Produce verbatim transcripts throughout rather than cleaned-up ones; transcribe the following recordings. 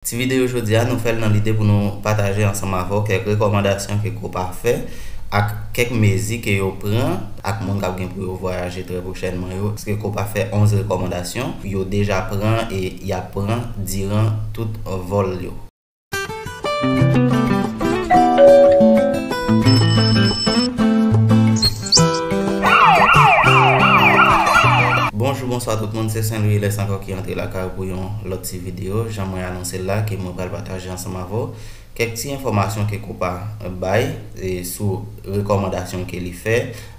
Ti videyo jodi a, nou fè l nan lide pou nou pataje ansanm avè w kèk rekòmandasyon ke Copa fè ak kèk mezi ke yo pran ak moun k ap gen pou yo vwayaje trè pwochènman yo. Paske Copa fè onz rekòmandasyon yo deja pran e y ap pran diran tout vòl yo. Bonjou, bonswa tout moun, se Saint Louis Lès ankò ki antre lakay ou pou yon lòt ti videyo. Jan mwen anonse l la, ke mwen pral pataje ansanm avè w kèk ti enfòmasyon ke Copa bay e sou rekòmandasyon ke li fè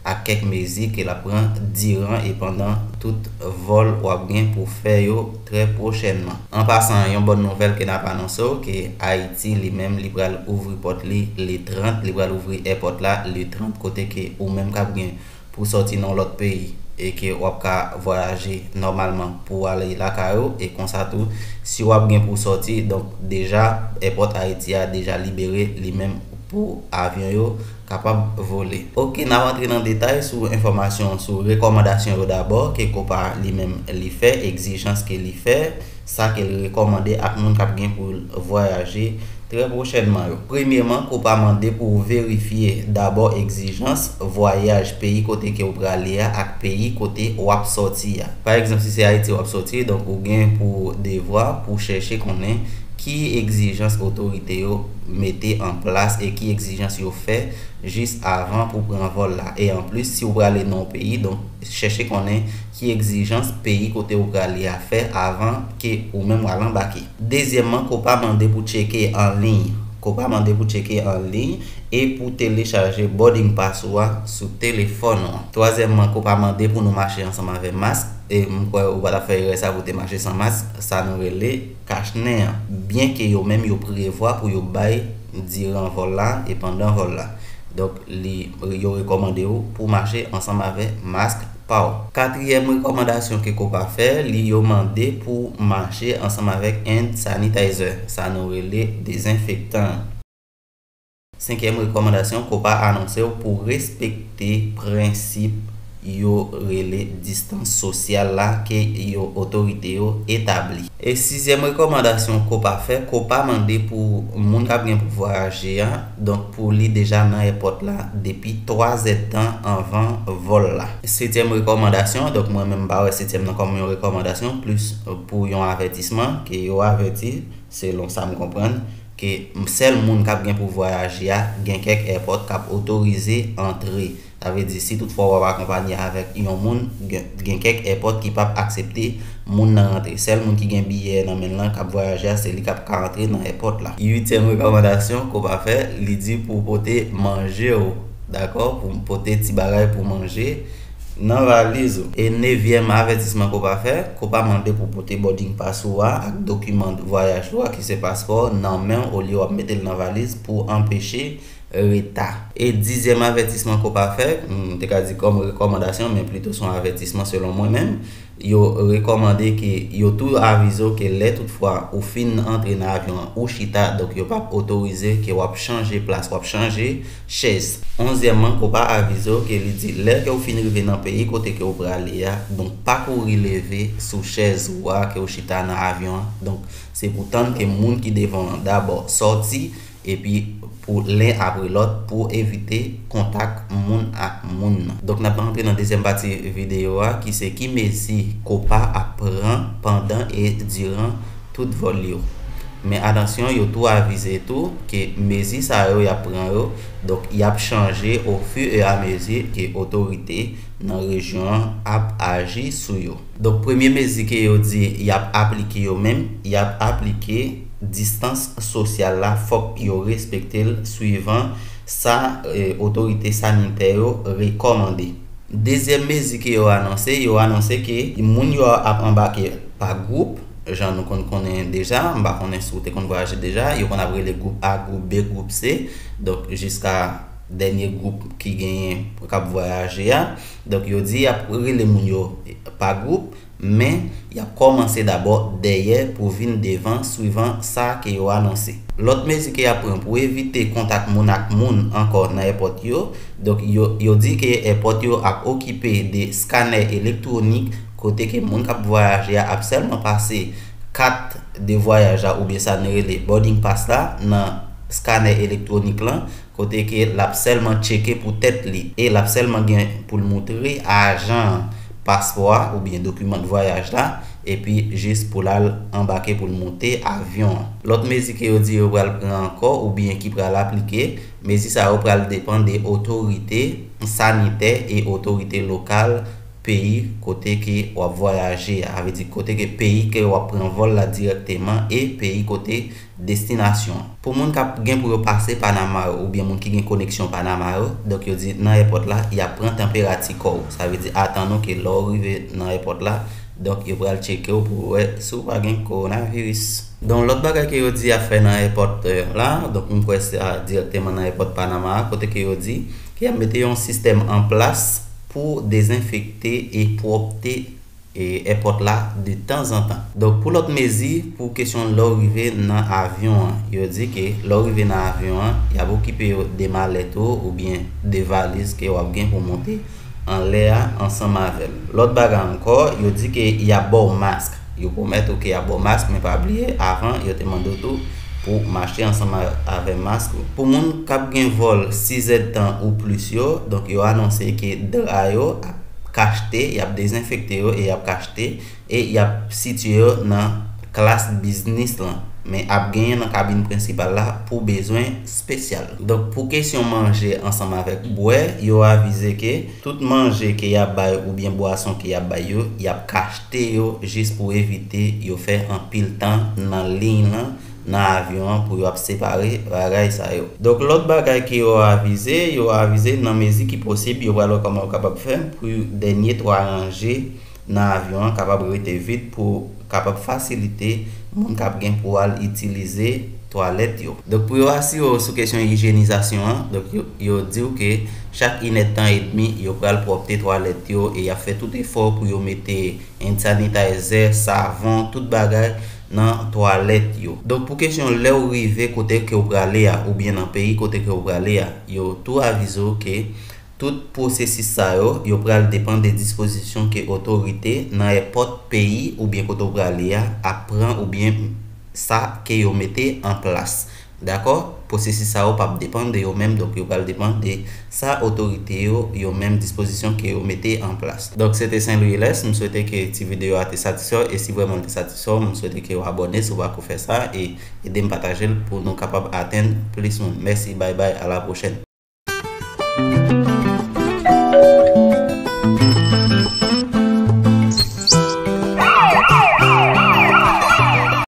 ak kèk mezi ke l ap pran diran e pandan tout vòl w ap gen pou fè yo trè pwochènman. An pasan, yon bòn nouvèl ke n ap anonse w, ke Ayiti li menm li pral ouvri pòt li le trant, li pral ouvri èpòt la le trant, kote ke ou menm k ap gen pou sòti nan lòt peyi e ke w ap ka vwayaje nòmalman pou w ale lakay ou, e konsa tou, si w ap gen pou sòti, donk deja èpòt Ayiti a deja libere li menm pou avyon yo kapab vole. Oke, n ap antre nan detay sou enfòmasyon, sou rekòmandasyon yo dabò, ke Copa li menm li fè, egzijans ke li fè, sa ke l rekòmande ak moun k ap gen pou l vwayaje trè pwochènman yo. Premyeman, Copa mande pou w verifye dabò egzijans vwayaj peyi kote ke w prale a ak peyi kote w ap sòti a. Pa egzanp, si se Ayiti w ap sòti, donk ou gen pou devwa pou chèche konnen ki egzijans otorite yo mete an plas e ki egzijans yo fè jis avan pou pran vòl la. E anplis, si w prale nan yon peyi, donk chèche konnen ki egzijans peyi kote w prale a fè avan ke ou menm w al anbake. Dezyèmman, Copa mande pou tcheke an liy. Copa mande pou tcheke an liy e pou telechaje boarding pass ou a sou telefòn ou an. Twazyèmman, Copa mande pou nou mache ansanm avè mask. E m kwè ou pa t ap fè erè sa pou te mache san mask, sa nou rele kach nen an. Byenke yo menm yo prevwa pou yo bay diran vòl la e pandan vòl la. Donk, li, yo rekòmande w pou mache ansanm avè mask pa w. Katriyèm rekòmandasyon ke Copa fè, li yo mande pou mache ansanm avèk hand sanitizer, sa nou rele dezenfektan. Senkyèm rekòmandasyon, Copa anonse w pou respekte prensip yo rele distans sosyal la ke yo otorite yo etabli. E sizyèm rekòmandasyon Copa fè, Copa mande pou moun k ap gen pou vwayaje a, donk pou li deja nan èpòt la depi twa zèdtan anvan vòl la. Setyèm rekòmandasyon, donk mwen menm m pa wè setyèm nan kòm yon rekòmandasyon, plis pou yon avètisman, ke yo avèti, selon sa m konprann, ke sèl moun k ap gen pou vwayaje a, gen kèk èpòt k ap otorize antre. Sa vle di, si toutfwa w ap akonpanye avèk yon moun, gen, gen kèk èpòt ki p ap aksepte moun nan rantre. Sèl moun ki gen biyè nan men l lan k ap vwayaje a, se li k ap ka antre nan èpòt la. Uityèm rekòmandasyon Copa fè, li di pou w pote manje w, dakò? Pou w pote ti bagay pou manje nan valiz ou. E nevyèm avètisman Copa fè, Copa mande pou w pote boarding pass ou a ak dokiman vwayaj ou a, ki se paspò, nan men w olye w ap mete l nan valiz pou anpeche reta. E dizyèm avètisman Copa fè, m te ka di kòm rekòmandasyon, men plito se yon avètisman selon mwen menm, yo rekòmande ke, yo tou avize w ke lè toutfwa ou fin antre nan avyon an, ou chita, donk yo p ap otorize ke w ap chanje plas, w ap chanje chèz. Onzyèmman, Copa avize w ke li di, lè ke w fin rive nan peyi kote ke w prale a, donk pa kouri leve sou chèz ou a ke w chita nan avyon an. Donk, se pou tann ke moun ki devan w an dabò sòti, epi pou len apre lòt pou evite kontak moun ak moun nan. Donk, n ap antre nan dezyèm pati videyo a, ki se ki mezi Copa ap pran pandan e diran tout vòl yo. Men atansyon, yo tou avize tou ke mezi sa yo y ap pran yo, donk, y ap chanje ofiramezi ke otorite nan rejyon an ap aji sou yo. Donk, premye mezi ke yo di y ap aplike yo menm, y ap aplike distans sosyal la, fòk yo respekte l swivan sa, e, otorite sanitè yo rekòmande. Dezyèm mezi ke yo anonse, yo anonse ke moun yo ap anbake pa gwoup, jan nou konn konnen deja, m pa konnen si w te konn vwayaje deja, yo konn ap rele gwoup A, gwoup B, gwoup C, donk jiska dènye gwoup ki genyen k ap vwayaje a. Donk, yo di y ap rele moun yo pa gwoup, men y ap kòmanse dabò dèyè pou vin devan, swivan sa ke yo anonse. Lòt mezi ke y ap pran pou evite kontak moun ak moun ankò nan èpòt yo, donk, yo, yo di ke èpòt yo ap okipe de skanè elektwonik, kote ke moun k ap vwayaje a ap sèlman pase kat de vwayaj la oubyen sa nou rele boarding pass la nan skanè elektwonik lan, kote ke l ap sèlman tcheke pou tèt li e l ap sèlman gen pou l moutre ajan an paspò a oubyen dokiman de vwayaj la, epi jis pou l al anbake pou l monte avyon an. Lòt mezi ke yo di yo pral pran ankò oubyen ki pral aplike, mezi sa yo pral depann de otorite sanitè e otorite lokal peyi kote ke w ap vwayaje a, sa vle di kote ke peyi ke w ap pran vòl la dirèkteman e peyi kote destinasyon an. Pou moun k ap gen pou yo pase Panama yo oubyen moun ki gen koneksyon Panama yo, donk yo di nan èpòt la, y ap pran tanperati kò w. Sa vle di atann ou ke lè w rive nan èpòt la, donk yo pral tcheke w pou wè si w pa gen kowonaviris. Donk lòt bagay ke yo di y ap fè nan èpòt la, donk m kwè se a dirèkteman nan èpòt Panama a, kote ke yo di ke y ap mete yon sistèm an plas pou dezenfekte e pwòpte e èpòt la de tanzantan. Donk pou lòt mezi, pou kesyon lè w rive nan avyon an, yo di ke lè w rive nan avyon an, y ap okipe yo de malèt ou oubyen de valiz ke w ap gen pou monte anlè a ansanm avè l. Lòt bagay ankò, yo di ke y ap ba w mask. Yo pwomèt ou ke y ap ba w mask, men pa bliye, avan, yo te mande w tou pou w mache ansanm a- avè mask ou. Pou moun k ap gen vòl sizèdtan ou plis yo, donk yo anonse ke dra yo ap kachte, y ap dezenfekte yo e y ap kachte, e y ap sitiye yo nan klas biznis lan, men ap genyen nan kabin prensipal la pou bezwen espesyal. Donk, pou kesyon manje ansanm avèk bwè, yo avize ke tout manje ke y ap bay oubyen bwason ke y ap bay yo, y ap kachte yo jis pou evite yo fè anpil tan nan liy lan, nan avyon an pou yo ap separe bagay sa yo. Donk, lòt bagay ke yo avize, yo avize nan mezi ki posib, yo pral wè kòman yo kapab fè pou dènye twa ranje nan avyon an kapab rete vid pou kapab fasilite moun k ap gen pou al itilize twalèt yo. Donk, pou yo asire w sou kesyon ijyenizasyon an, donk, yo, yo di w ke chak inèdtan edmi, yo pral pwòpte twalèt yo e y ap fè tout efò pou yo mete hand sanitizer, savon, tout bagay nan twalèt yo. Donk, pou kesyon lè w rive kote ke w prale a, oubyen nan peyi kote ke w prale a, yo tou avize w ke tout pwosesis sa yo, yo pral depann de dispozisyon ke otorite nan èpòt peyi oubyen kote w prale a ap pran oubyen sa ke yo mete an plas. Dakò? Pwosesis sa yo p ap depann de yo menm, donk yo pral depann de sa otorite yo, yo menm dispozisyon ke yo mete an plas. Donk se te Saint Louis Lès, m swete ke ti videyo a te satisfè w, e si vrèman l te satisfè w, m swete ke w abòne si w pako fè sa, e ede m pataje l pou nou kapab atenn plis moun. Mèsi, bay bay, a la pwochèn.